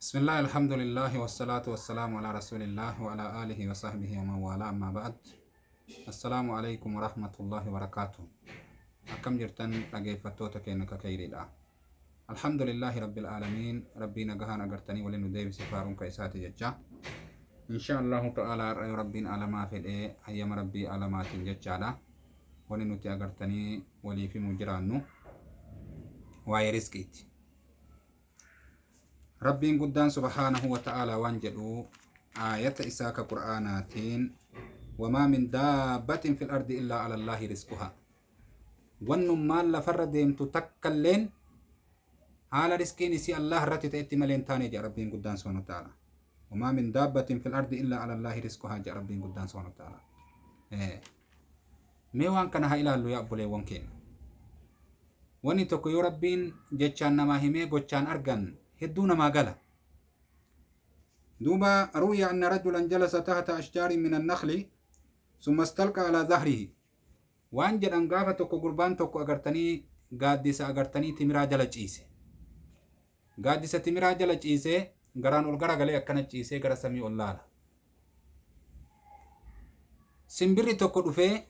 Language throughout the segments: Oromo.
Bismillah, alhamdulillah, wassalatu wassalamu ala rasulillah wa ala alihi wa sahbihi wa man wala, amma ba'd. Assalaamu alaikum wa rahmatullahi wa barakatuh. Akkam jirtan, dhageeffattoota keenya ka khayriidha? Alhamdulillahi rabbil aalamiin, Rabbii nagahaan agartanii waliin nu deebise faaruun ka isaati jecha. Insha Allahu ta'ala, har'a yoo Rabbiin alamaa fedhee, hayyama Rabbii alamaatiin jechaadha. Wani nuti agartanii waliif himuu jiraannu waa'ee rizqiiti. Rabbiin guddaan subhaanahu wa ta'ala waan jedhu aayata isaa ka Qur'aanaatiin: "Wamaa min daabbatin fil ardi illaa ala Allaahi rizquhaa." Wannummaan lafarra deemtu takkalleen haala riskiin isii Allah irratti ta'etti malee hin taane jedha Rabbiin guddaan subhaanahu wa ta'ala. "Wamaa min daabbatin fil ardi illaa ala Allaahi rizquhaa" jedha Rabbiin guddaan subhaanahu wa ta'ala. Mee waan kana haa ilaallu, yaa obboleewwan keenya. Wanni tokko yoo Rabbiin jechaan namaa himee gochaan argan hedduu namaa gala. Duuba ruwiya anna rajulan jalasa tahta ashjaarin min annakli summa istalqa ala zahrihi. Waan jedhan, gaafa tokko gurbaan tokko agartanii gaaddisa agartanii timiraa jala ciise. Gaaddisa timiraa jala ciisee, garaan ol garagalee akkana ciisee gara samii ol laala. Simbirri tokko dhufee,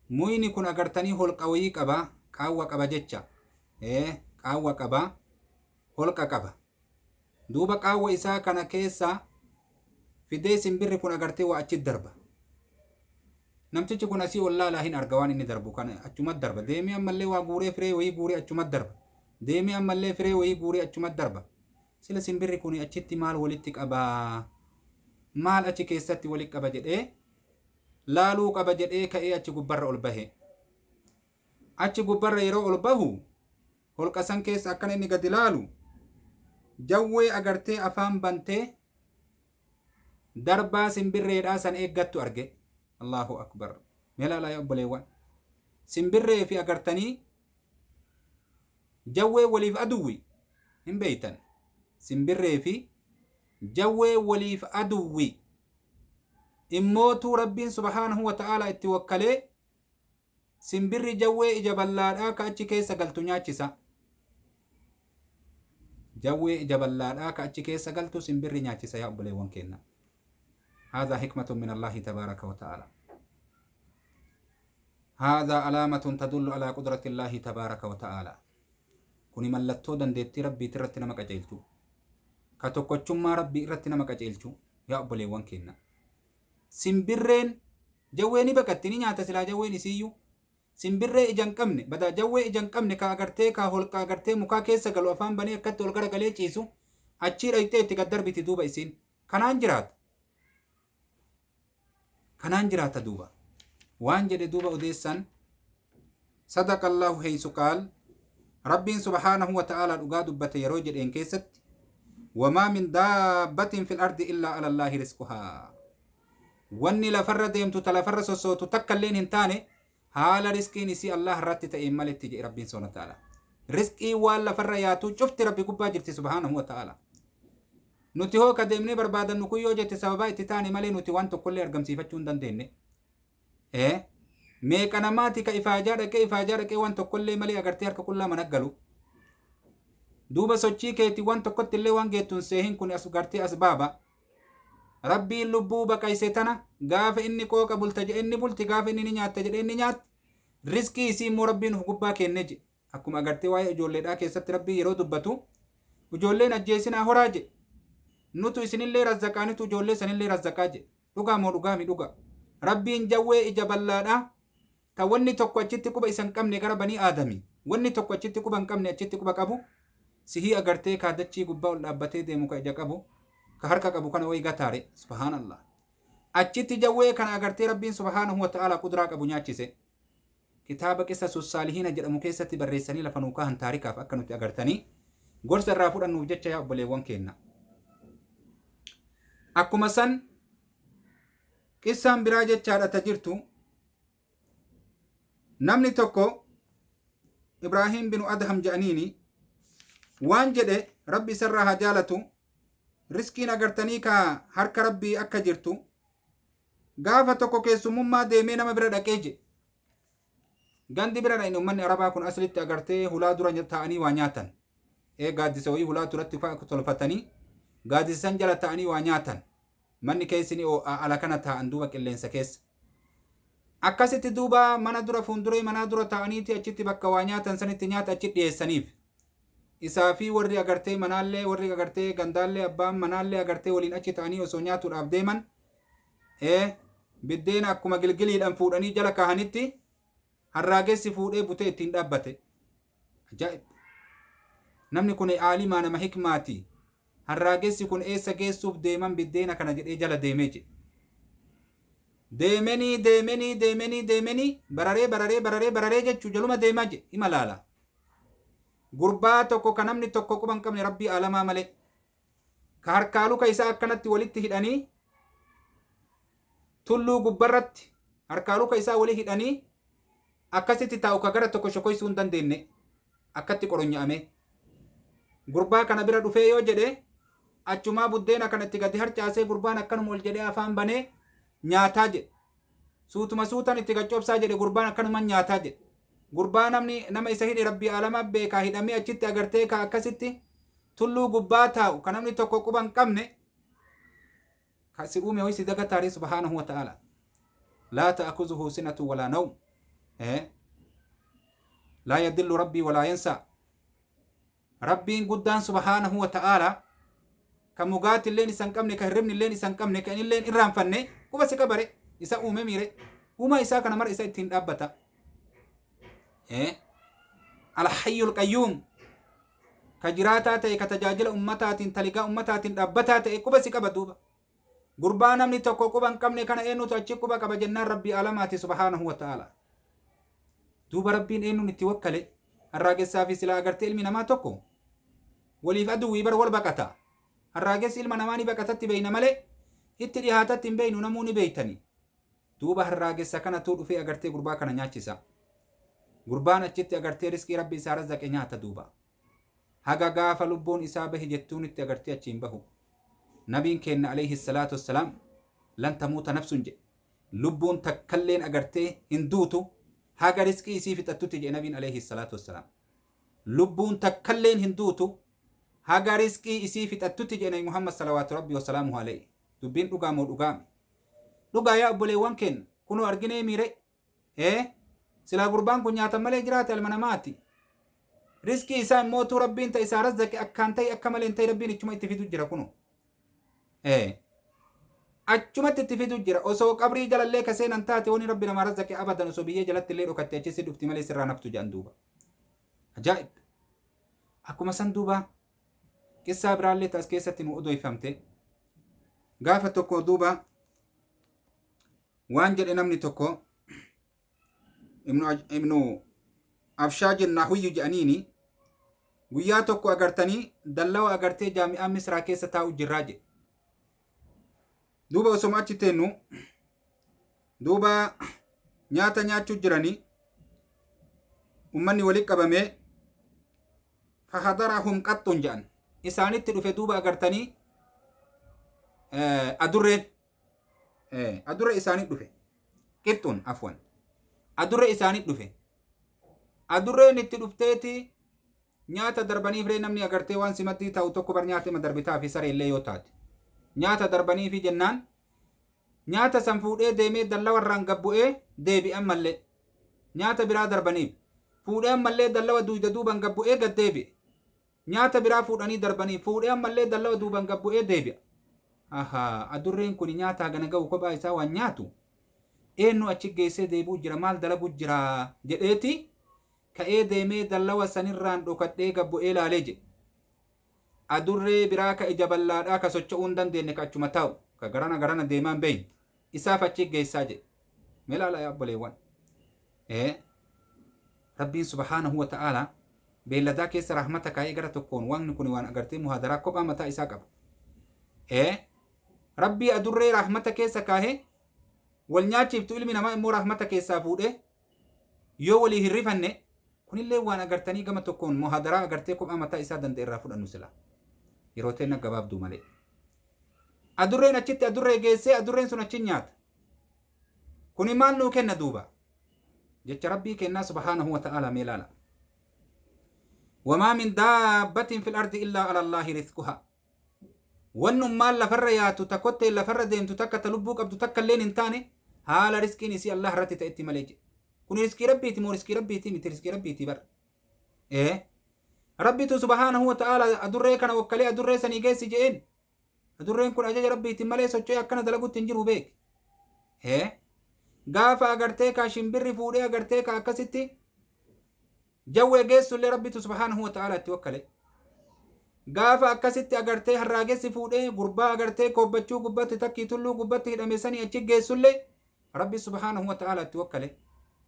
muyni kun agartanii holqa wayii qaba, qaawwa qaba jecha. Qaawwa qaba, holqa qaba. Duuba qaawwa isaa kana keessa fidee simbirri kun agartee waa achi darba. Namtichi kun asii ol laalaa hin arga waan inni darbu kana, achumatti darba. Deemee ammallee waa guuree, firee wayii guuree achumatti darba. Deemee ammallee firee wayii guuree achumatti darba. Sila simbirri kun achitti maal walitti qabaa? Maal achi keessatti walitti qaba jedhee laaluu qaba jedhee ka'ee achi gubbarra ol bahe. Achi gubbarra yeroo ol bahu, holqa san keessa akkana inni gadi laalu, jawwee agartee afaan bantee darbaa simbirreedhaa san eeggattu arge. Allahu akbar. Mee laalaa, yaa obboleewwan. Simbirree fi agartanii jawwee waliif aduwwi hin beeytan. Simbirree fi jawwee waliif aduwwi. Immootuu Rabbiin subhaanahu wa ta'ala itti wakkalee simbirri jawwee ija ballaadhaa ka achi keessa galtu nyaachisa. Jawwee ija ballaadhaa ka achi keessa galtu simbirri nyaachisa, yaa obboleewwan keenya. هذا حكمة من الله تبارك وتعالى. هذا علامة تدل على قدرة الله تبارك وتعالى. Kuni mallattoo dandeettii Rabbii irratti nama qajeelchu. Ka tokkochummaa Rabbii irratti nama qajeelchu, yaa obboleewwan keenya. Simbirreen jawwee ni baqatti, ni nyaata silaa jawween isiiyyuu. Simbirree ija hin qabne, badaa jawwee ija hin qabne, ka agartee ka holqa agartee mukaa keessa galu, afaan banee akkatti ol garagalee ciisu, achii dhayxee itti gad darbiti. Duuba isiin kanaan jiraata. Kanaan jiraata. Duuba waan jedhe duuba odeessan: "صدق الله حيث قال", Rabbiin subhaanahu wa ta'aalaa dhugaa dubbate yeroo jedheen keessatti: "وما من دابة في الأرض إلا على الله رزقها." Wanni lafarra deemtu, ta lafarra sossootu takka illeen hin taane haala riskiin isii Allah irratti ta'een maletti jedhe Rabbiin subhaanahu wa ta'aalaa. Riskii waan lafarra yaatu cufti Rabbi gubbaa jirti subhaanahu wa ta'aalaa. Nuti hoo ka deemnee barbaadannu kun yoo jette, sababaa itti taane malee nuti waan tokkollee argamsiifachuu hin dandeenye. Meeqa namaati ka ifaajaa dhaqee waan tokkollee malee agartee harka qullaa mana galu? Duuba sochii keetii waan tokkotti illee waan geettuun seehin kun as gartee as baaba. Rabbiin lubbuu baqayse tana gaafa inni qooqa bulta jedhe inni bulti, gaafa inni ni nyaatta jedhe inni nyaatti, riskii isii immoo Rabbiin uf gubbaa kenne jedhe. Akkuma agartee waa'ee ijoolleedhaa keessatti Rabbii yeroo dubbatu, ijoolleen ajjeesinaa, horaa jedhe. Nutu isinillee razzaqaa, nutu ijoollee sanillee razzaqaa jedhe. Dhugaa moo dhugaa mi dhugaa? Rabbiin jawwee ija bal'aadhaa ta wanni tokko achitti quba isa hin qabne, gara banii aadami. Wanni tokko achitti quba hin qabne achitti quba qabu, sihii agartee kaadachii gubbaa ol dhaabbatee deemu, ka ija qabu, ka harka qabu kana wayi gataare. Subhaanallah. Achitti jawwee kana agartee Rabbiin subhaanahu wa ta'ala qudraa qabu nyaachise. Kitaaba Qisasu Saalihiina jedhamu keessatti barreessanii lafa nuu kaahan taarikaaf akka nuti agartanii gorsa irraa fudhannuuf jecha, yaa obboleewwan keenna. Akkuma san qissaan biraa jechaadha ta jirtu, namni tokko Ibraahim binu Adham jedhaniini waan jedhe, Rabbi isarraa haa jaalatu, riskiin agartanii ka harka Rabbii akka jirtu, gaafa tokko keessummummaa deemee nama bira dhaqee jedhe. Gandi bira dhaqne, uummanni Arabaa kun aslitti agartee hulaa dura taa'anii waa nyaatan. Ee, gaaddisa wayii hulaa duratti tolfatanii Gaaddisa san jala ta'anii waa nyaatan. Manni keessi ni oo'a ala kana taa'an duuba qilleensa keessa. Akkasitti duuba mana dura fuunduree manaa dura taa'aniiti achitti bakka waa nyaatan sanitti nyaata achi dhiyeessaniif. Isaa fi warri agartee manaallee warri agartee gandaallee abbaan manaallee agartee waliin achi ta'anii osoo nyaatuudhaaf deeman ee biddeena akkuma gilgiliidhaan fuudhanii jala kaahanitti harraagessi fuudhee butee ittiin dhaabbate. Ajaa'ib! Namni kun aalimaa nama hikmaati. Harraagessi kun eessa geessuuf deeman biddeena kana jedhee jala deemee jedhe. Deemenii deemenii deemenii deemenii bararee bararee bararee bararee jechuu jaluma deemaa jedhe ima laala. Gurbaa tokko ka namni tokko quba hin qabne rabbii aalamaa malee. Ka harkaa luka isaa akkanatti walitti hidhanii tulluu gubbarratti harkaa luka isaa wali hidhanii akkasitti taa'u ka gara tokko shokoysuu hin dandeenne akkatti qoronya'ame. Gurbaa kana bira dhufee yoo jedhe achumaa buddeena kana itti gadi harcaasee gurbaan akkanuma ol jedhee afaan banee nyaataa jedhe. Suutuma suutan itti gaccobsaa jedhe gurbaan akkanuman nyaataa jedhe. Gurbaa namni nama isa hidhe rabbii alamaa beekaa hidhamee achitti agartee ka akkasitti tulluu gubbaa taa'u ka namni tokko quba hin qabne ka si uume hoy si dagataaree subhaanahu wa ta'ala. Laa ta'kuzuhu sinatu walaa nawm. Laa yadillu rabbii walaa yansaa. Rabbiin guddaan subhaanahu wa ta'ala ka mugaati illeen isa hin qabne ka hirribni illeen isa hin qabne ka inni illeen irraanfanne quba si qabare isa uume miire uumaa isaa kana mara isa ittiin dhaabbata. Alhayyul qayyuum ka jiraataa ta'e ka tajaajila ummataatiin taligaa ummataatiin dhaabbataa ta'e quba si qaba duuba. Gurbaa namni tokko quba hin qabne kana eenyutu achi quba qaba jennaan rabbii alamaati subhaanahu wa ta'ala. Duuba rabbiin eenyuun itti wakkale harraagessaa fi silaa agartee ilmi namaa tokko waliif aduwwii bar wal baqata. Harraagessi ilma namaa ni baqatatti beeyna malee itti dhihaatatti hin beeynu namuu ni beeytani. Duuba harraagessa kanatuu dhufee agartee gurbaa kana nyaachisa. Gurbaan achitti agartee riskii rabbi isaa razzaqe nyaata duuba. Haga gaafa lubbuun isaa bahe jettuunitti agartee achiin bahu. Nabiin keenna alayhi salaatu wassalaam lan tamuuta nafsun jedhe. Lubbuun takkalleen agartee hin duutu haga riskii isii fixattutti jedhe nabiin alayhi salaatu wassalaam. Lubbuun takkalleen hin duutu haga riskii isii fixattutti jedhe nabi Muhammad salawaatu rabbi wasalaamuhu alayhi. Dubbiin dhugaa moo dhugaami? Dhugaa yaa obboleewwan keenna kunoo arginee miire ee silaa gurbaan kun nyaata malee jiraate ilma namaati. Riskii isaa immootuu rabbiin ta isaa razzaqe akkaan ta'e akka malee hin ta'e rabbiin ichuma itti fidu jira kunoo. Ee achumatti itti fidu jira osoo qabrii jalallee ka seenan taate wani rabbi namaa razzaqe abadan osoo biyyee jalatti illee dhokatte achi si dhufti malee sirraa naftu jedhan duuba. Ajaa'ib! Akkuma san duuba qissaa biraallee ta as keessatti nu odoyfamte gaafa tokko duuba waan jedhe namni tokko ibnu Afshaa jennaa huyyu jedhaniini guyyaa tokko agartanii dallawa agartee jaami'aa Misraa keessa taa'u jirraa jedhe. Duuba osoma achi teennu duuba nyaata nyaachuu jiranii ummanni walitti qabamee fahadarahum qaxxun jedhan isaanitti dhufe duuba agartanii adurreen adurre isaanii dhufe qixxun afwan adurre isaanii dhufe adurreen itti dhufteeti nyaata darbaniif ree namni agartee waan simattii ta'u tokko bar nyaata ima darbitaa fi saree illee yoo taate nyaata darbaniifi jennaan nyaata san fuudhee deemee dallawa irraan gabbu'ee deebi'e ammallee nyaata biraa darbaniif fuudhee ammallee dallawa duyda duuban gabbu'ee gad deebi'e nyaata biraa fuudhanii darbaniif fuudhee ammallee dallawa duuban gabbu'ee deebi'a. Ahaa adurreen kun nyaata hagana ga'u kophaa isaa waan nyaatu eenyu achi geessee deebi'u jira maal dalagu jira jedheeti ka'ee deemee dallawa sanirraan dhokadhee gabbu'ee laalee jedhe. Adurree biraa ka ija bal'aadhaa ka socho'uu hin dandeenye ka achuma taa'u ka garana garana deemaa hin beekne isaaf achi geessaa jedhe. Mee laala yaa obboleewwan. Rabbiin subhaanahu wa ta'aalaa beelladaa keessa rahmata kaa'ee gara tokkoon waaqni kun waan agartee muhaadaraa kophaa mataa isaa qaba. Rabbii adurree rahmata keessa kaahee wal nyaachiftu ilmi namaa immoo rahmata keessaa fuudhee yoo walii hin rifanne kunillee waan agartanii gama tokkoon muhaadaraa agartee kophaa mataa isaa danda'e irraa fudhannu sila. Yeroo ta'e gabaabduu malee. Adurreen achitti adurree geessee adurreen sun achi nyaata. Kuni maal nuu kenna duuba? Jecha rabbii kennaa subhaanahu wa ta'ala mee ilaala. Wamaa min daabbatin fil ardi illaa ala Allaahi rizquha. Wannummaan lafarra yaatu takkotteen lafarra deemtu takka ta lubbuu qabdu takka illeen hin taane haala riskiin isii Allah irratti ta'etti malee jedhe. Kun riskii Rabbiiti moo riskii Rabbiiti miti? Riskii Rabbiiti bara. Ee. Rabbitu subhaanahu wa ta'ala adurree kana wakkalee adurree sanii geessi je'een. Adurreen kun ajaja Rabbiitiin malee socho'ee akkana dalagutti hin jiru beek. Ee. Gaafa agartee kaa shimbirri fuudhee agartee kaa akkasitti jawwee geessullee Rabbitu subhaanahu wa ta'ala itti wakkale. Gaafa akkasitti agartee harraagessi fuudhee gurbaa agartee koobbachuu gubbatti takkii tulluu gubbatti hidhame sanii achi geessullee Rabbi subhaanahu wa ta'ala itti wakkale.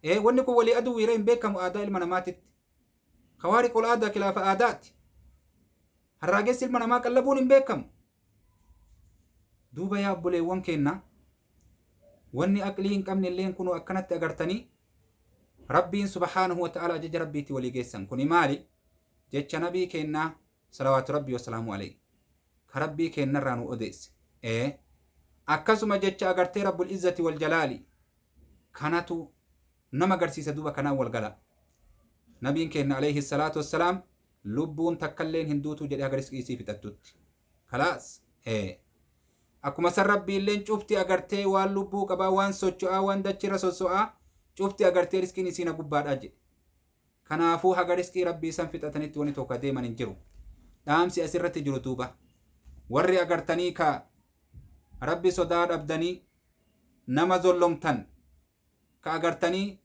Ee, wanni kun walii aduu wiira hin beekamu aadaa ilma namaatitti. Kawaariqul aadaa kilaafa aadaati. Harraagessi ilma namaa qallabuun hin beekamu. Duuba yaa obboleewwan keenna, wanni aqlii hin qabne illeen kunoo akkanatti agartanii Rabbiin subhaanahu wa ta'ala ajaja Rabbiitti walii geessan. Kuni maali? Jecha nabii keennaa salawaatu Rabbii wasalaamu alayhi. Ka Rabbii keennarraa nu odeesse. Ee. Akkasuma jecha agartee Rabbul Izzati wal Jalaali. Kanatu nama agarsiisa, duuba kanaan wal gala. Nabiin keenna alayhi salaatu wassalaam lubbuun takkalleen hin duutuu jedhe haga riskii isii fixattutti. Kalaas. Ee. Akkuma san Rabbiilleen cufti agartee waan lubbuu qabaa, waan socho'aa, waan dachirra sosso'aa cufti agartee riskiin isii na gubbaadhaa jedhe. Kanaafuu haga riskii Rabbii san fixatanitti wani tokko deeman hin jiru. Dhaamsi asirratti jiru duuba. Warri agartanii ka Rabbi sodaa dhabdanii nama zollomtan, ka agartanii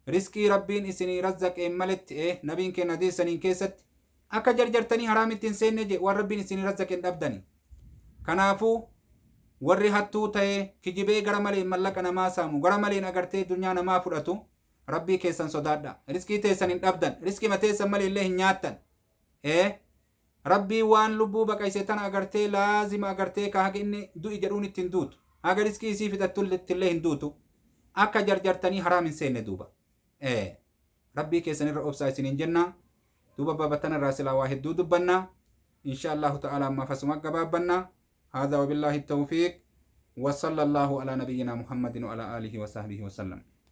riskii Rabbiin isinii razzaqeen maletti, nabiin keenya hadiisa saniin keessatti akka jarjartanii haraamitti hin seenne je, waan Rabbiin isinii razzaqeen dhabdani. Kanaafuu warri hattuu ta'ee kijibee gara maleen mallaqa namaa saamu, gara maleen agartee dunyaa namaa fudhatu, Rabbii keessan sodaadha. Riskii teessan hin dhabdan. Riskii mateessan malee illee hin nyaattan. Ee. Rabbii waan lubbuu baqayse tana agartee laazima agartee ka haga inni du'i jedhuun itti hin duutu. Haga riskii isii fixattu illee hin duutu. Akka jarjartanii haraam hin seenne duuba. Ee. Rabbii keessan irra obsaa isiniin jenna. Duuba baaba tanarraa silaa waa hedduu dubbanna. Insha Allahu ta'ala ammaaf asuma gabaabbanna. هذا وبالله التوفيق وصلى الله على نبينا محمد وعلى آله وصحبه وسلم.